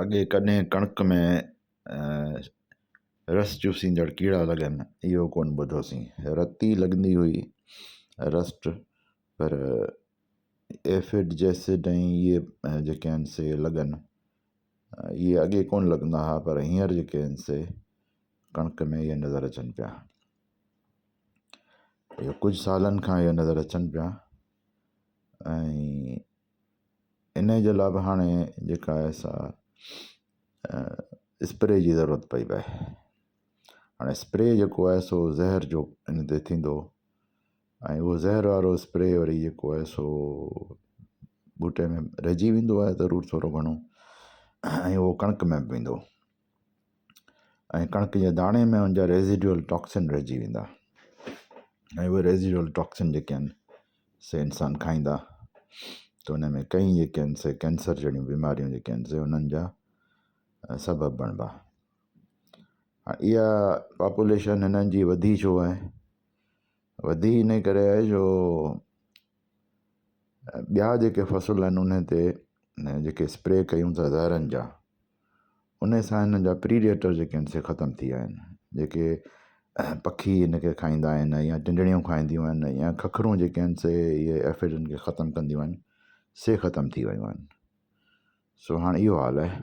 اڳي ڪڏهن ڪڻڪ ۾ رس چوسيندڙ ڪيڙا لڳن اهو ڪونه ٻڌوسين. رتي لڳندي هئي رسٽ پر ايفڊ جيسڊ ۽ اهي جيڪي آهن سي لڳن اهي اڳي ڪونه لڳندا هئا پر هينئر جيڪي آهن سي ڪڻڪ ۾ اهي نظر اچن پيا. اهو ڪجهه سالن کان اهي نظر اچن پيا ۽ ان جي لاء به هاڻي جيڪا آهي سا اسپري جي ضرورت پئي پئي هاڻي اسپري جيڪو آهي سو زهر جو ان تي ٿيندو ۽ اهو زهر وارو اسپري وري جيڪو آهي سو ٻوٽي ۾ رهجي ويندو آهي ضرور ٿورو گهڻو ۽ اهو ڪڻڪ ۾ به ويندو ۽ ڪڻڪ جي داڻي ۾ ان جا ريزيڊيول ٽاڪسن رهجي ويندا ۽ اهي ريزيڊيول ٽاڪسن جيڪي آهن سي انسان کائيندا ته ان ۾ ڪئي جيڪي آهن سي ڪينسر جهڙيون بيماريون جيڪي آهن سي انهن جا سبب بڻبا. اها پاپوليشن هنن جي وڌي ڇو آهي؟ وڌي ان ڪري آهي جو ٻيا جيڪي فصل آهن انهن تي جيڪي اسپري ڪيون ٿا زهرن جا ان سان هنن جا پريڊيٽر جيڪي آهن سي ختم ٿي ويا آهن جيڪي پکي هن کي کائيندا آهن يا ٽنڊڻيون کائينديون آهن يا ککرون جيڪي آهن سي اهي ايفڊن کي ختم ڪنديون آهن سي ختم ٿي ويون آهن سو هاڻي اهو حال آهي.